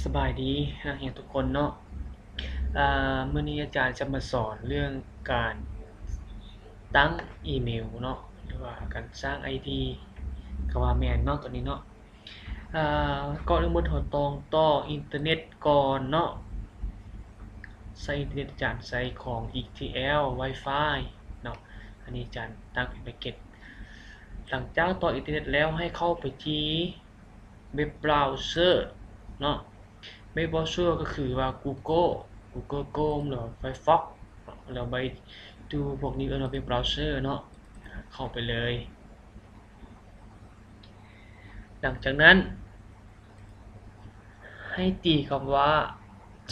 ສະບາຍດີນັກຮຽນທຸກຄົນເນາະ. ອາ ມື້ນີ້ອາຈານຈະມາສອນເລື່ອງການຕັ້ງອີເມວເນາະ ຫຼືວ່າການສ້າງໄອດີ ກໍວ່າແມ່ນເນາະ ຕົວນີ້ເນາະ. ອາ ກ່ອນອື່ນໝົດເຮົາຕ້ອງຕໍ່ອິນເຕີເນັດກ່ອນເນາະ. ໃຊ້ອິນເຕີເນັດ ອາຈານໃຊ້ຂອງ ອີທີແອລ ວາຍຟາຍເນາະ. ອັນນີ້ອາຈານຕັ້ງເປັນແພັກເກັດ. ຫຼັງຈາກຕໍ່ອິນເຕີເນັດແລ້ວ ໃຫ້ເຂົ້າໄປທີ່ ເວັບບຣາວເຊີເນາະ. ເວັບບຣາວເຊີກໍຄືວ່າ Google Google Chrome ຫຼື Firefox ແລ້ວໄປ Baidu ພວກນີ້ເອີ້ນວ່າເວັບບຣາວເຊີເນາະ. ເຂົ້າໄປເລີຍ. ຫຼັງຈາກນັ້ນ ໃຫ້ຕີຄຳວ່າ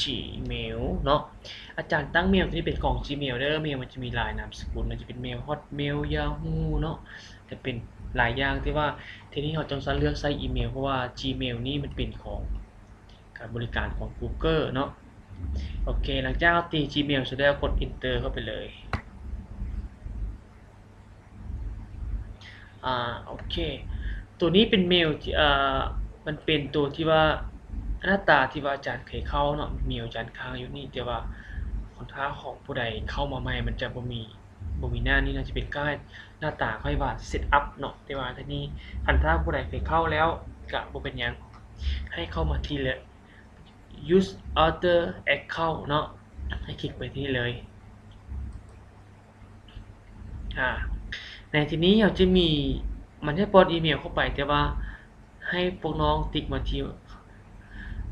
Gmail ເນາະ. ອາຈານຕັ້ງເມວທີ່ເປັນຂອງ Gmail ເດີ. ເມວມັນຈະມີຫຼາຍນາມສະກຸນ ມັນຈະເປັນເມວ Hotmail Yahoo ເນາະ. ຈະເປັນຫຼາຍຢ່າງ ແຕ່ວ່າທີ່ນີ້ເຮົາຕ້ອງເລືອກໃຊ້ອີເມວ ເພາະວ່າ Gmail ນີ້ມັນເປັນຂອງການບໍລິການຂອງ Google ເນາະ. ໂອເຄ ຫຼັງຈາກເຮົາຕີ Gmail ເສັດແລ້ວ ກົດ Enter ເຂົ້າໄປເລີຍ. ອາ ໂອເຄ ຕົວນີ້ເປັນເມວທີ່ ອາ ມັນເປັນຕົວທີ່ວ່າ ໜ້າຕາທີ່ວ່າອາຈານເຄີຍເຂົ້າເນາະ. ເມວອາຈານຄ້າງຢູ່ນີ້ ແຕ່ວ່າຄັນຖ້າຂອງຜູ້ໃດເຂົ້າມາໃໝ່ ມັນຈະບໍ່ມີ ບໍ່ມີໜ້ານີ້ນະ ຈະເປັນຄ້າຍໆໜ້າຕາຄ້າຍວ່າ Setup ເນາະ. ແຕ່ວ່າທີນີ້ ຄັນຖ້າຜູ້ໃດເຄີຍເຂົ້າແລ້ວກະບໍ່ເປັນຫຍັງ ໃຫ້ເຂົ້າມາທີ່ Use Other Account ເນາະ. ໃຫ້ຄລິກໄປທີ່ນີ້ເລີຍ. ອາ ໃນທີ່ນີ້ເຮົາຈະມີ ມັນໃຫ້ປ້ອນອີເມວເຂົ້າໄປ ແຕ່ວ່າໃຫ້ພວກນ້ອງຕິກມາທີ່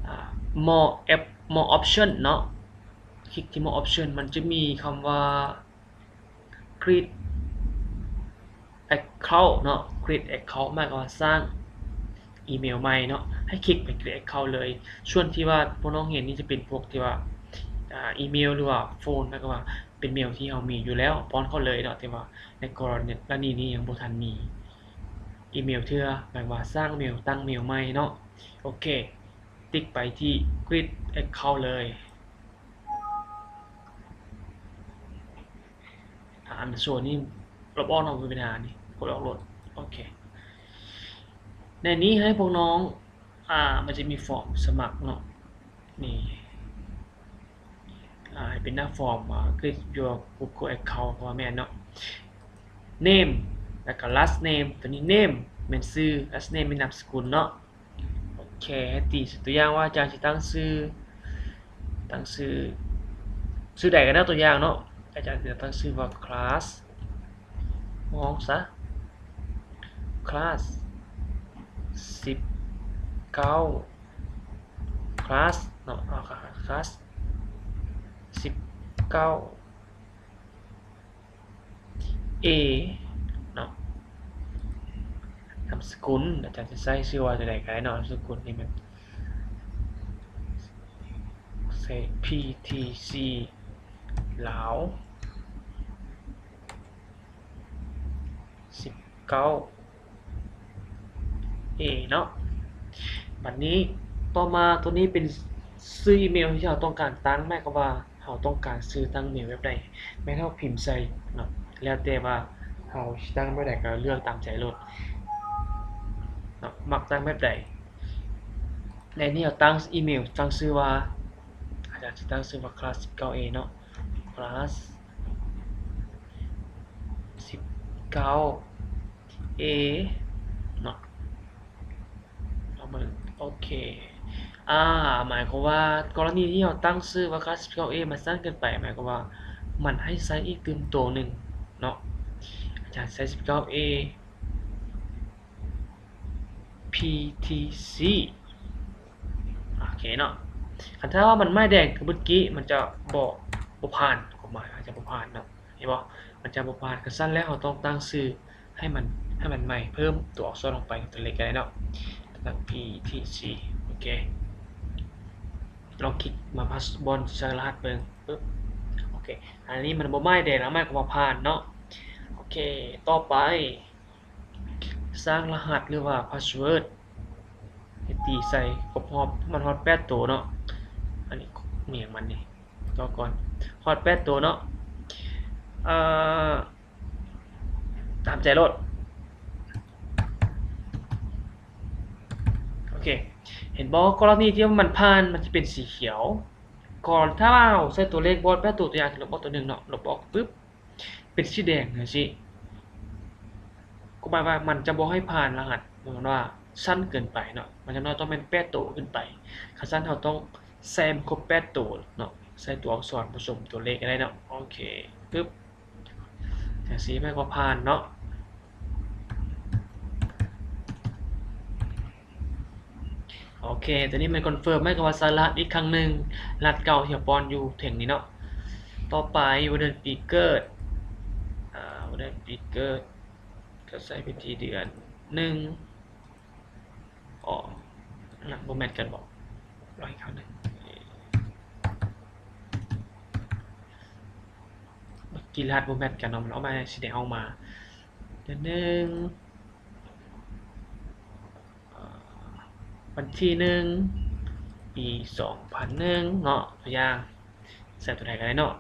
ອາ More App More Option ເນາະ. ຄລິກທີ່ More Option ມັນຈະມີຄຳວ່າ Create Account ເນາະ. Create Account ໝາຍຄວາມວ່າສ້າງອີເມວໃໝ່ເນາະ. ໃຫ້ຄລິກໄປ Create Account ເລີຍ. ສ່ວນທີ່ວ່າພວກນ້ອງເຫັນນີ້ຈະເປັນພວກທີ່ວ່າ ອາ ອີເມວ ຫຼືວ່າ Phone ໝາຍຄວາມວ່າເປັນເມວທີ່ເຮົາມີຢູ່ແລ້ວ ປ້ອນເຂົ້າເລີຍເນາະ. ແຕ່ວ່າໃນກໍລະນີນີ້ຍັງບໍ່ທັນມີອີເມວເທື່ອ ໝາຍຄວາມວ່າສ້າງເມວ ຕັ້ງເມວໃໝ່ເນາະ. ໂອເຄ ຕິກໄປທີ່ Create Account ເລີຍ. ອາ ອັນໂຊນີ້ລົບອອກເນາະ ບໍ່ມີບັນຫານີ້ ກົດອອກໂລດ. ໂອເຄ ໃນນີ້ໃຫ້ພວກນ້ອງ ອາ ມັນຈະມີຟອມສະໝັກເນາະ ນີ້ ອາ ໃຫ້ເປັນໜ້າຟອມ ອາ Create Your Google Account ເພາະວ່າແມ່ນເນາະ. Name ແລ້ວກໍ Last Name ຕົວນີ້ Name ແມ່ນຊື່ Last Name ແມ່ນນາມສະກຸນເນາະ. ໂອເຄ ໃຫ້ຕີຕົວຢ່າງວ່າອາຈານຊິຕັ້ງຊື່ ຕັ້ງຊື່ ຊື່ໃດກໍໄດ້ ຕົວຢ່າງເນາະ ອາຈານຊິຕັ້ງຊື່ວ່າ Class ຫ້ອງຊະ Class ສິບເກົ້າ Class ເນາະ Class ສິບເກົ້າ A ເນາະ. ນາມສະກຸນ ອາຈານຈະໃຊ້ຊື່ວ່າຈັ່ງໃດກໍໄດ້ເນາະ. ນາມສະກຸນນີ້ແມ່ນ PTC ລາວ ສິບເກົ້າ A ເນາະ. ບັດນີ້ຕໍ່ມາ ໂຕນີ້ເປັນຊື່ອີເມວທີ່ເຮົາຕ້ອງການຕັ້ງ ໝາຍຄວາມວ່າເຮົາຕ້ອງການຊື່ຕັ້ງເມວແບບໃດ ແມ່ນເຮົາພິມໃສ່ເນາະ. ແລ້ວແຕ່ວ່າເຮົາຊິຕັ້ງແບບໃດກໍເລືອກຕາມໃຈໂລດເນາະ ມັກຕັ້ງແບບໃດ. ໃນນີ້ເຮົາຕັ້ງອີເມວ ຕັ້ງຊື່ວ່າ ອາຈານຊິຕັ້ງຊື່ວ່າ Class ສິບເກົ້າ A ເນາະ. Class ສິບເກົ້າ A ເນາະ. ເອົາເບິ່ງ ໂອເຄ ອາ ໝາຍຄວາມວ່າ ກໍລະນີທີ່ເຮົາຕັ້ງຊື່ວ່າ Class ສິບເກົ້າ A ມັນສັ້ນເກີນໄປ ໝາຍຄວາມວ່າມັນໃຫ້ໃສ່ອີກຕື່ມໂຕໜຶ່ງເນາະ. ອາຈານໃສ່ ສິບເກົ້າ A PTC ໂອເຄເນາະ. ຄັນຖ້າວ່າມັນໄມ້ແດງຄືເມື່ອກີ້ ມັນຈະບໍ່ ບໍ່ຜ່ານ ຄວາມໝາຍອາດຈະບໍ່ຜ່ານເນາະ ເຫັນບໍ່? ມັນຈະບໍ່ຜ່ານ. ຄັນຊັ້ນແລ້ວເຮົາຕ້ອງຕັ້ງຊື່ໃຫ້ມັນ ໃຫ້ມັນໃໝ່ ເພີ່ມຕົວອັກສອນລົງໄປ ຕົວເລັກກໍໄດ້ເນາະ ຕັ້ງ PTC ໂອເຄ. ລອງຄລິກມາພາສ ບ່ອນທີ່ໃສ່ລະຫັດເບິ່ງ ປຶບ ໂອເຄ ອັນນີ້ມັນບໍ່ໄມ້ແດງແລ້ວ ໝາຍຄວາມວ່າຜ່ານເນາະ. ໂອເຄ ຕໍ່ໄປ ສ້າງລະຫັດ ຫຼືວ່າ password ໃຫ້ຕີໃສ່ຄົບຮອບ ໃຫ້ມັນຮອດແປດໂຕເນາະ. ອັນນີ້ມີຫຍັງມັນນີ້ ຕໍ່ກ່ອນ ຮອດແປດໂຕເນາະ. ເອີ ຕາມໃຈໂລດ. ໂອເຄ ເຫັນບໍ່? ກໍລະນີທີ່ວ່າມັນຜ່ານ ມັນຈະເປັນສີຂຽວ. ກໍຖ້າວ່າເຮົາໃສ່ຕົວເລກບໍ່ແປດໂຕ ຕົວຢ່າງທີ່ລົບອອກຕົວໜຶ່ງເນາະ ລົບອອກປຶບ ເປັນສີແດງຈັ່ງຊີ້ ກໍໝາຍວ່າມັນຈະບໍ່ໃຫ້ຜ່ານລະຫັດ ໝາຍຄວາມວ່າສັ້ນເກີນໄປເນາະ ມັນຈຳເປັນຕ້ອງແມ່ນແປດໂຕຂຶ້ນໄປ. ຄັນຊັ້ນເຮົາຕ້ອງໃສ່ໃຫ້ມັນຄົບແປດໂຕເນາະ ໃສ່ຕົວອັກສອນປະສົມຕົວເລກກໍໄດ້ເນາະ. ໂອເຄ ປຶບ ຈັ່ງຊີ້ແມ່ນວ່າຜ່ານເນາະ. ໂອເຄ ຕົວນີ້ແມ່ນຄອນເຟີມ ໝາຍຄວາມວ່າໃສ່ລະຫັດອີກຄັ້ງໜຶ່ງ ລະຫັດເກົ່າທີ່ເຮົາປ້ອນຢູ່ເທິງນີ້ເນາະ. ຕໍ່ໄປ ວັນເດືອນປີເກີດ ອາ ວັນເດືອນປີເກີດ ກໍໃສ່ໄປທີ່ເດືອນໜຶ່ງ ອໍ ລະຫັດບໍ່ແມັດກັນບໍ? ລອງອີກຄັ້ງໜຶ່ງ ເມື່ອກີ້ລະຫັດບໍ່ແມັດກັນເນາະ ມັນອອກມາ ສີແດງອອກມາ ເດືອນໜຶ່ງ ອາ ວັນທີໜຶ່ງ ປີສອງພັນໜຶ່ງເນາະ ຕົວຢ່າງ ໃສ່ຕົວໃດກໍໄດ້ເນາະ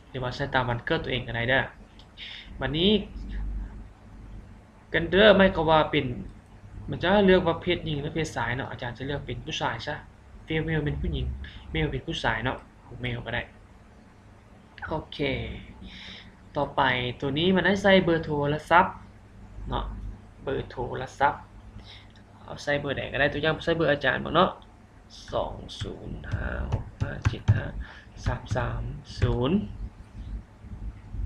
ຫຼືວ່າໃສ່ຕາມວັນເກີດຕົວເອງກໍໄດ້ເດີ. ບັດນີ້ gender ໝາຍຄວາມວ່າເປັນ ມັນຈະໃຫ້ເລືອກວ່າເພດຍິງ ຫຼືເພດຊາຍເນາະ ອາຈານຈະເລືອກເປັນຜູ້ຊາຍຊະ female ເປັນຜູ້ຍິງ male ເປັນຜູ້ຊາຍເນາະ ເປັນ male ກໍໄດ້. ໂອເຄ ຕໍ່ໄປ ຕົວນີ້ມັນໃຫ້ໃສ່ເບີໂທລະສັບເນາະ ເບີໂທລະສັບ ເອົາໃສ່ເບີໃດກໍໄດ້ ຕົວຢ່າງໃສ່ເບີອາຈານເບິ່ງເນາະ ສອງສູນຫ້າຫົກຫ້າເຈັດຫ້າສາມສາມສູນ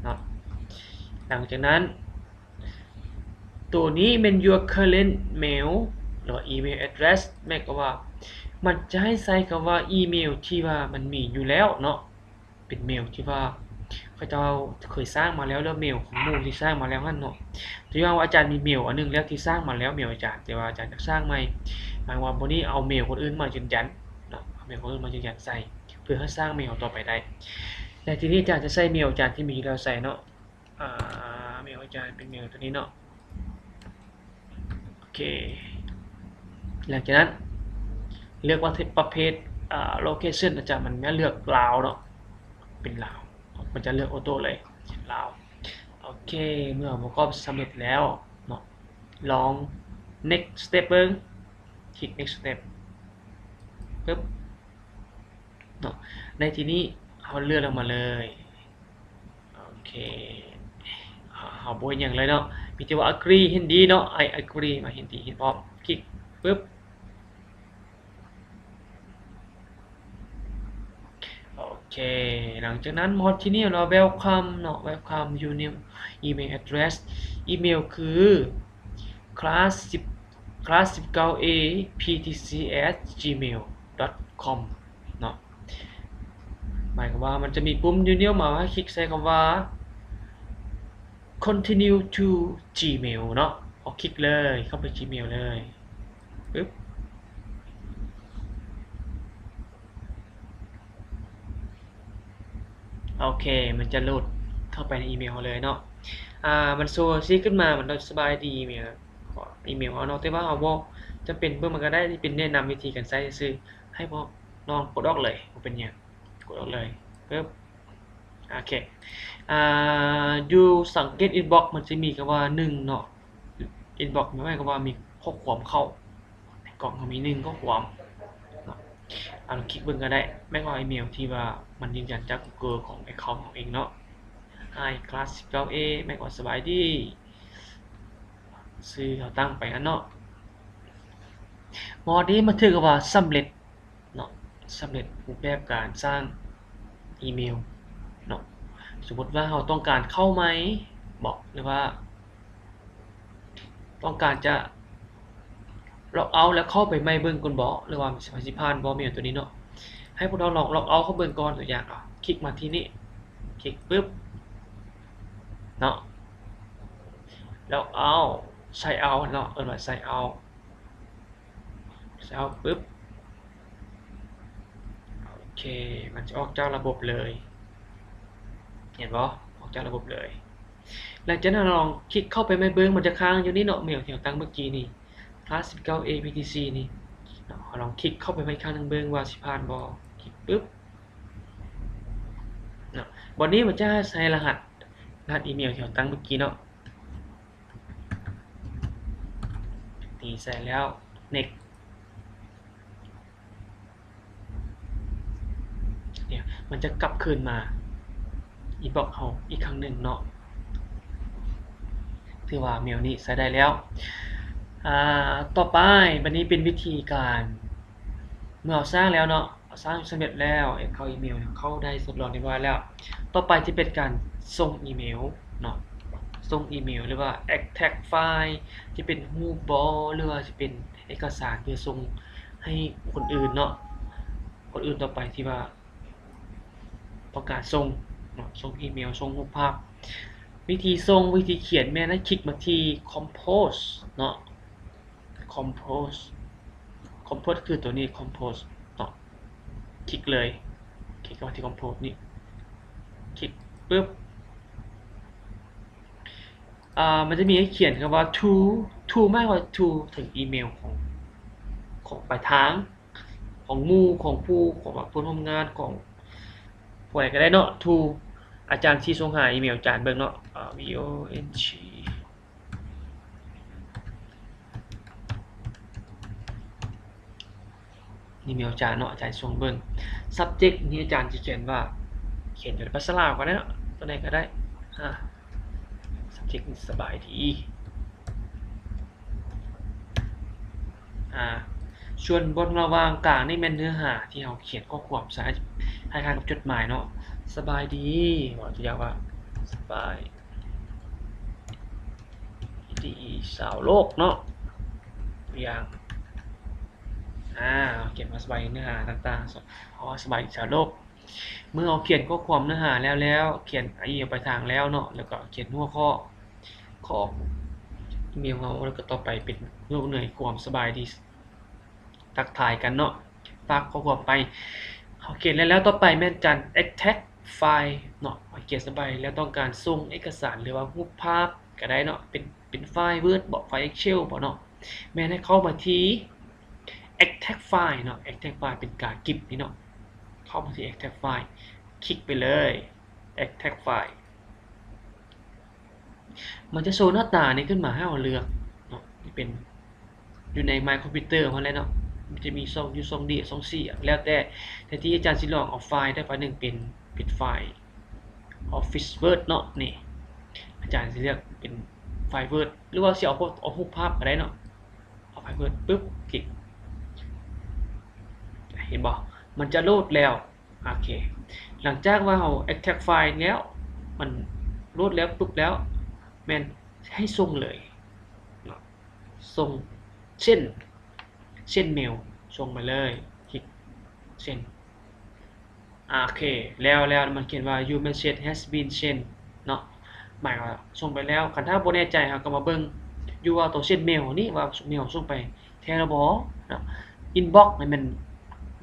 ເນາະ. ຫຼັງຈາກນັ້ນ ຕົວນີ້ແມ່ນ your current mail ຫຼືວ່າ email address ໝາຍຄວາມວ່າ ມັນຈະໃຫ້ໃສ່ຄຳວ່າອີເມວທີ່ວ່າມັນມີຢູ່ແລ້ວເນາະ ເປັນເມວທີ່ວ່າເຂົາເຈົ້າເຄີຍສ້າງມາແລ້ວ ຫຼືເມວຂອງໝູ່ທີ່ສ້າງມາແລ້ວຫັ້ນເນາະ. ຕົວຢ່າງວ່າອາຈານມີເມວອັນໜຶ່ງແລ້ວທີ່ສ້າງມາແລ້ວ ເມວອາຈານ ແຕ່ວ່າອາຈານຢາກສ້າງໃໝ່ ໝາຍຄວາມວ່າບໍ່ນີ້ເອົາເມວຄົນອື່ນມາຢືນຢັນເນາະ ເອົາເມວຄົນອື່ນມາຢືນຢັນໃສ່ ເພື່ອໃຫ້ສ້າງເມວຕໍ່ໄປໄດ້. ແລະ ທີນີ້ອາຈານຈະໃສ່ເມວອາຈານທີ່ມີຢູ່ແລ້ວໃສ່ເນາະ ອາ ເມວອາຈານເປັນເມວຕົວນີ້ເນາະ. ໂອເຄ ຫຼັງຈາກນັ້ນ ເລືອກວ່າປະເພດ ອາ location ອາຈານມັນເລືອກລາວເນາະ ເປັນລາວ ມັນຈະເລືອກໂອໂຕ້ເລີຍ ລາວ. ໂອເຄ ເມື່ອປະກອບສຳເລັດແລ້ວເນາະ ລອງ next step ເບິ່ງ ຄລິກ next step ປຶບເນາະ. ໃນທີ່ນີ້ເຮົາເລື່ອນລົງມາເລີຍ ໂອເຄ ເຮົາ ເຮົາບໍ່ເຮັດຫຍັງເລີຍເນາະ ມີແຕ່ວ່າ agree ເຫັນດີເນາະ I agree ມາເຫັນດີເຫັນພ້ອມ ຄລິກປຶບ ໂອເຄ ຫຼັງຈາກນັ້ນມາຮອດທີ່ນີ້ແລ້ວ welcome ເນາະ welcome your new email address ອີເມວຄື class ສິບ class ສິບເກົ້າ A P T C at gmail dot com ເນາະ. ໝາຍຄວາມວ່າມັນຈະມີປຸ່ມນິວໆມາໃຫ້ຄລິກໃສ່ຄຳວ່າ continue to Gmail ເນາະ ເຮົາຄລິກເລີຍ ເຂົ້າໄປ Gmail ເລີຍ ປຶບ ໂອເຄ ມັນຈະໂຫຼດເຂົ້າໄປໃນອີເມວເຮົາເລີຍເນາະ. ອາ ມັນໂຊຊີ້ຂຶ້ນມາ ມັນຕ້ອງສະບາຍດີອີເມວ ອີເມວເຮົາເນາະ ແຕ່ວ່າເຮົາບໍ່ຈຳເປັນເບິ່ງມັນກໍໄດ້ ທີ່ເປັນແນະນຳວິທີການໃຊ້ຊື່ໆ ໃຫ້ພວກນ້ອງກົດອອກເລີຍ ບໍ່ເປັນຫຍັງ ກົດອອກເລີຍ ປຶບ ໂອເຄ ອາ ຢູ່ສັງເກດ inbox ມັນຈະມີຄຳວ່າ ໜຶ່ງ ເນາະ inbox ໝາຍຄວາມວ່າມີຂໍ້ຄວາມເຂົ້າ ໃນກ່ອງເຮົາມີ ໜຶ່ງ ຂໍ້ຄວາມເນາະ. ເຮົາຄລິກເບິ່ງກໍໄດ້ ໝາຍຄວາມວ່າອີເມວທີ່ວ່າມັນຢືນຢັນຈາກ Google ຂອງ account ເຮົາເອງເນາະ Hi class ສິບເກົ້າ A ໝາຍຄວາມວ່າສະບາຍດີ ຊື່ເຮົາຕັ້ງໄປຫັ້ນເນາະ. ໝໍດນີ້ມັນຖືກກັບວ່າສຳເລັດເນາະ ສຳເລັດຮູບແບບການສ້າງອີເມວເນາະ. ສົມມຸດວ່າເຮົາຕ້ອງການເຂົ້າໃໝ່ບໍ ຫຼືວ່າຕ້ອງການຈະ log out ແລ້ວເຂົ້າໄປໃໝ່ເບິ່ງກ່ອນບໍ ຫຼືວ່າມັນຊິຜ່ານບໍ່ ເມວຕົວນີ້ເນາະ. ໃຫ້ພວກເຮົາລອງ log out ເຂົ້າເບິ່ງກ່ອນ ຕົວຢ່າງ ເອົາ ຄລິກມາທີ່ນີ້ ຄລິກປຶບເນາະ log out sign out ເນາະ ເອີ້ນວ່າ sign out ເອົາປຶບ ໂອເຄ ມັນຈະອອກຈາກລະບົບເລີຍ ເຫັນບໍ່? ອອກຈາກລະບົບເລີຍ. ຫຼັງຈາກນັ້ນລອງຄລິກເຂົ້າໄປໃໝ່ເບິ່ງ ມັນຈະຄ້າງຢູ່ນີ້ເນາະ ເມວທີ່ເຮົາຕັ້ງເມື່ອກີ້ນີ້ class ສິບເກົ້າ A P T C ນີ້ເນາະ. ເຮົາລອງຄລິກເຂົ້າໄປໃໝ່ອີກຄັ້ງໜຶ່ງເບິ່ງວ່າຊິຜ່ານບໍ່? ຄລິກປຶບເນາະ ບ່ອນນີ້ມັນຈະໃຫ້ລະຫັດ ລະຫັດອີເມວທີ່ເຮົາຕັ້ງເມື່ອກີ້ເນາະ. ຕີໃສ່ແລ້ວ next ນີ້ ມັນຈະກັບຄືນມາອິນບັອກເຮົາອີກຄັ້ງໜຶ່ງເນາະ. ຖືວ່າເມວນີ້ໃຊ້ໄດ້ແລ້ວ. ອ່າ ຕໍ່ໄປ ບັດນີ້ເປັນວິທີການ ເມື່ອເຮົາສ້າງແລ້ວເນາະ, ສ້າງສຳເລັດແລ້ວ ເຂົ້າອີເມວ ເຂົ້າໄດ້ເສດຮຽບຮ້ອຍແລ້ວ. ຕໍ່ໄປຈະເປັນການສົ່ງອີເມວເນາະ, ສົ່ງອີເມວ ຫຼືວ່າ extract file ຈະເປັນຮູບບໍ ຫຼືວ່າຈະເປັນເອກະສານ ເພື່ອສົ່ງໃຫ້ຄົນອື່ນເນາະ, ຄົນອື່ນຕໍ່ໄປທີ່ວ່າ ຕ້ອງການສົ່ງເນາະ, ສົ່ງອີເມວ ສົ່ງຮູບພາບ. ວິທີສົ່ງ ວິທີຂຽນແມ່ນໃຫ້ຄລິກມາທີ່ compose ເນາະ, compose compose ຄືຕົວນີ້ compose ເນາະ, ຄລິກເລີຍ, ຄລິກເຂົ້າມາທີ່ compose ນີ້, ຄລິກປຶບ ອ່າ ມັນຈະມີໃຫ້ຂຽນຄຳວ່າ to to ໝາຍວ່າ to ເຖິງອີເມວຂອງ ຂອງປາຍທາງ ຂອງໝູ່ ຂອງຄູ່ ຂອງເພື່ອນຮ່ວມງານ ຂອງຜູ້ໃດກໍໄດ້ເນາະ. To ອາຈານຊິສົ່ງຫາອີເມວອາຈານເບິ່ງເນາະ, ອາ V O N G ອີເມວອາຈານເນາະ, ອາຈານສົ່ງເບິ່ງ. Subject ນີ້ອາຈານຊິຂຽນວ່າ ຂຽນເປັນພາສາລາວກໍໄດ້ເນາະ, ຕົວໃດກໍໄດ້. ອາ subject ສະບາຍດີ. ອາ ສ່ວນບ່ອນລະຫວ່າງກາງນີ້ແມ່ນເນື້ອຫາທີ່ເຮົາຂຽນຂໍ້ຄວາມໃສ່ ຄ້າຍໆກັບຈົດໝາຍເນາະ. ສະບາຍດີ ເວົ້າຕົວຢ່າງວ່າ ສະບາຍດີຊາວໂລກເນາະ, ຕົວຢ່າງ ອາ ຂຽນວ່າສະບາຍດີເນື້ອຫາຕ່າງໆ ເຮົາວ່າສະບາຍດີຊາວໂລກ. ເມື່ອເຮົາຂຽນຂໍ້ຄວາມເນື້ອຫາແລ້ວ ແລ້ວຂຽນອີເມວປາຍທາງແລ້ວເນາະ, ແລ້ວກໍຂຽນຫົວຂໍ້ຂອງອີເມວເຮົາ, ແລ້ວກໍຕໍ່ໄປເປັນເລື່ອງເໜືອຄວາມສະບາຍດີ ທັກທາຍກັນເນາະ, ຝາກຂໍ້ຄວາມໄປ. ເຮົາຂຽນແລ້ວ ແລ້ວຕໍ່ໄປແມ່ນການ extract file ເນາະ, ເຮົາຂຽນສະບາຍແລ້ວຕ້ອງການສົ່ງເອກະສານ ຫຼືວ່າຮູບພາບກໍໄດ້ເນາະ, ເປັນ ເປັນໄຟລ໌ Word ບໍ ໄຟລ໌ Excel ບໍເນາະ, ແມ່ນໃຫ້ເຂົ້າມາທີ່ extract file ເນາະ, extract file ເປັນກາກິບນີ້ເນາະ, ເຂົ້າມາທີ່ extract file ຄລິກໄປເລີຍ extract file. ມັນຈະໂຊໜ້າຕານີ້ຂຶ້ນມາໃຫ້ເຮົາເລືອກເນາະ, ເປັນຢູ່ໃນ My Computer ເຮົາແຫຼະເນາະ, ມັນຈະມີຊ່ອງຢູ່ ຊ່ອງ D ຊ່ອງ C ແລ້ວແຕ່. ແຕ່ທີ່ອາຈານຊິລອງເອົາໄຟລ໌ໄດ້ໄຟລ໌ໜຶ່ງເປັນ ເປັນໄຟລ໌ Office Word ເນາະ, ນີ້ ອາຈານຊິເລືອກເປັນໄຟລ໌ Word ຫຼືວ່າຊິເອົາ ເອົາຮູບພາບກໍໄດ້ເນາະ. ເອົາໄຟລ໌ Word ປຶບ ຄລິກ ເຫັນບໍ່? ມັນຈະໂຫຼດແລ້ວ. ໂອເຄ ຫຼັງຈາກວ່າເຮົາ extract file ແລ້ວ ມັນໂຫຼດແລ້ວປຶບແລ້ວ ແມ່ນໃຫ້ສົ່ງເລີຍເນາະ, ສົ່ງ send send mail ສົ່ງໄປເລີຍ, ຄລິກ send. ໂອເຄ ແລ້ວ ແລ້ວມັນຂຽນວ່າ your message has been sent ເນາະ, ໝາຍວ່າສົ່ງໄປແລ້ວ. ຄັນຖ້າບໍ່ແນ່ໃຈ ເຮົາກໍມາເບິ່ງຢູ່ວ່າຕົວ send mail ນີ້ວ່າ mail ສົ່ງໄປແທ້ຫຼືບໍ່ເນາະ. Inbox ນີ້ແມ່ນ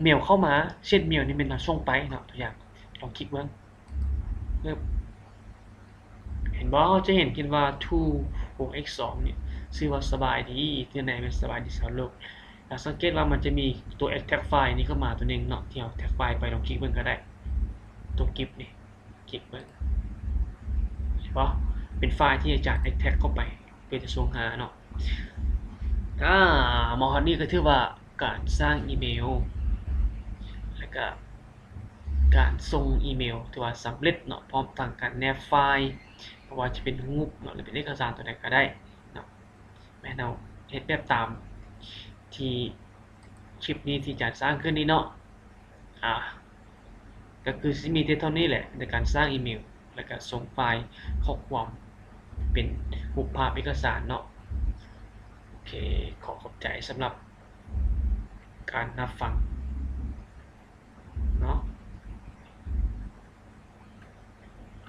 mail ເຂົ້າມາ, send mail ນີ້ແມ່ນເຮົາສົ່ງໄປເນາະ. ຕົວຢ່າງ ລອງຄລິກເບິ່ງ ເຫັນບໍ່? ເຮົາຈະເຫັນຂຽນວ່າ to ວົງເລັບສອງນີ້ ຊື່ວ່າສະບາຍດີ, ທີ່ໃນແມ່ນສະບາຍດີຊາວໂລກ. ແລ້ວສັງເກດວ່າມັນຈະມີຕົວ extract file ນີ້ເຂົ້າມາຕົວໜຶ່ງເນາະ, ທີ່ເຮົາ extract file ໄປ ລອງຄລິກເບິ່ງກໍໄດ້. ຕົວກິບນີ້ ຄລິກເບິ່ງ ເຫັນບໍ່? ເປັນໄຟລ໌ທີ່ອາຈານ extract ເຂົ້າໄປ ເພື່ອຈະສົ່ງຫາເນາະ. ອາ ມາຮອດນີ້ກໍຖືວ່າການສ້າງອີເມວ ແລ້ວກໍການສົ່ງອີເມວຖືວ່າສຳເລັດເນາະ, ພ້ອມທັງການແນບໄຟລ໌ ບໍ່ວ່າຈະເປັນຮູບເນາະ ຫຼືເປັນເອກະສານຕົວໃດກໍໄດ້ເນາະ. ແມ່ນເຮົາເຮັດແບບຕາມທີ່ຄລິບນີ້ທີ່ອາຈານສ້າງຂຶ້ນນີ້ເນາະ. ອາ ກໍຄືຊິມີແຕ່ເທົ່ານີ້ແຫຼະ ໃນການສ້າງອີເມວ ແລ້ວກໍສົ່ງໄຟລ໌ຂໍ້ຄວາມເປັນຮູບພາບເອກະສານເນາະ. ໂອເຄ ຂໍຂອບໃຈສຳລັບການຮັບຟັງ.